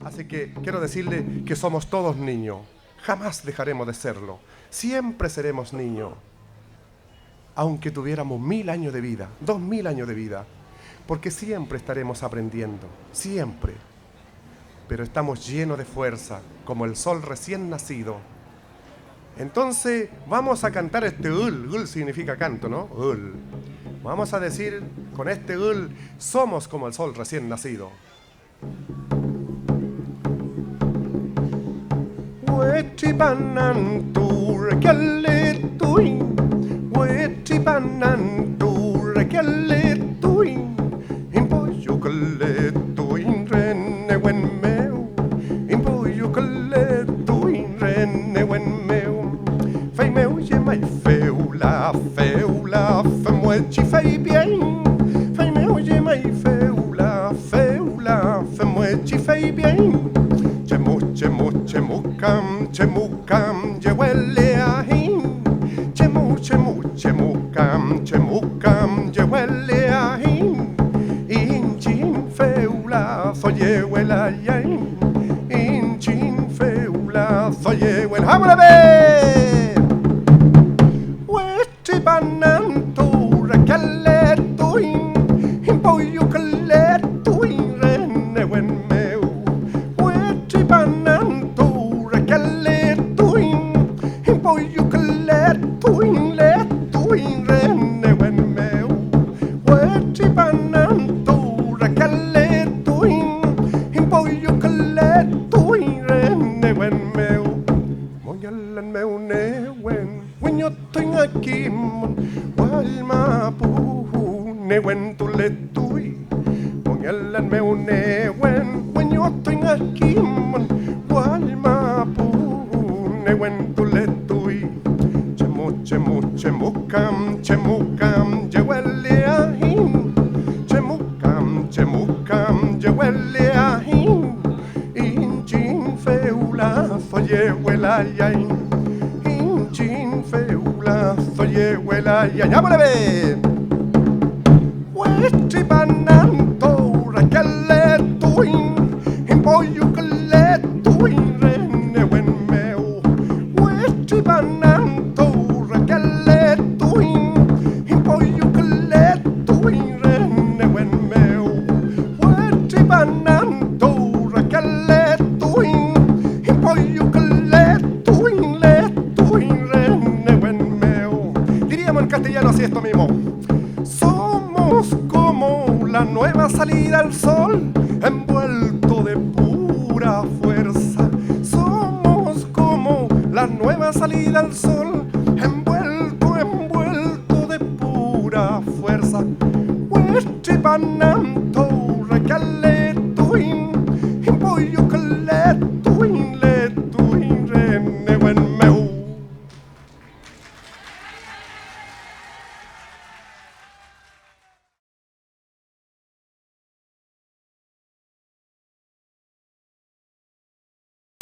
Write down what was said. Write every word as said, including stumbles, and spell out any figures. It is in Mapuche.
Así que quiero decirle que somos todos niños. Jamás dejaremos de serlo. Siempre seremos niños. Aunque tuviéramos mil años de vida, dos mil años de vida. Porque siempre estaremos aprendiendo. Siempre. Pero estamos llenos de fuerza, como el sol recién nacido. Entonces, vamos a cantar este ül. Ül significa canto, ¿no? Ül. Vamos a decir con este ül: somos como el sol recién nacido. Wetripanantu rekeletuiñ, wetripanantu rekeletuiñ, impuyukületuiñ renewen mew, impuyukületuiñ renewen mew. Feymew llemay fewla, fewla femwechi feypiaiñ, feymew llemay fewla, fewla femwechi feypiaiñ: chemu, chemu, chemu kam, chemu kam yeweleaiñ, chemu, chemu, chemu kam, chemu kam yeweleaiñ, iñchiñ fewla doyewelayaiñ, iñchiñ fewla doyewel-, ¡vamos a ver! Wetripanantu rekeletuiñ, impuyukületuiñ renewen mew. Wetripanantu rekeletuiñ, impuyukületuiñ, letuiñ renewen mew. Wetripanantu rekeletuiñ, impuyukületuiñ renewen mew. Mongelan mew newen wiñotuy nga kimün, wall mapu newentuletuy. Mongelan mew newen wiñotuy nga kimün, wall mapu newentuletuy. Chemu, chemu, chemu kam, chemu kam yeweleaiñ, chemu kam, chemu kam yeweleaiñ, iñchiñ fewla doyewelayaiñ, iñchiñ fewla doyewelayaiñ. ¡Ámolebe! Wetripanantu rekeletuiñ, impuyukületuiñ renewen mew. Wetripanantu rekeletuiñ, impuyukületuiñ renewen mew. Wetripanantu rekeletuiñ, impuyukületuiñ, letuiñ renewen mew. Diríamos en castellano así esto mismo: somos como la nueva salida al sol, envuelto de pura fuerza. Somos como la nueva salida al sol, envuelto, envuelto de pura fuerza. Wetripana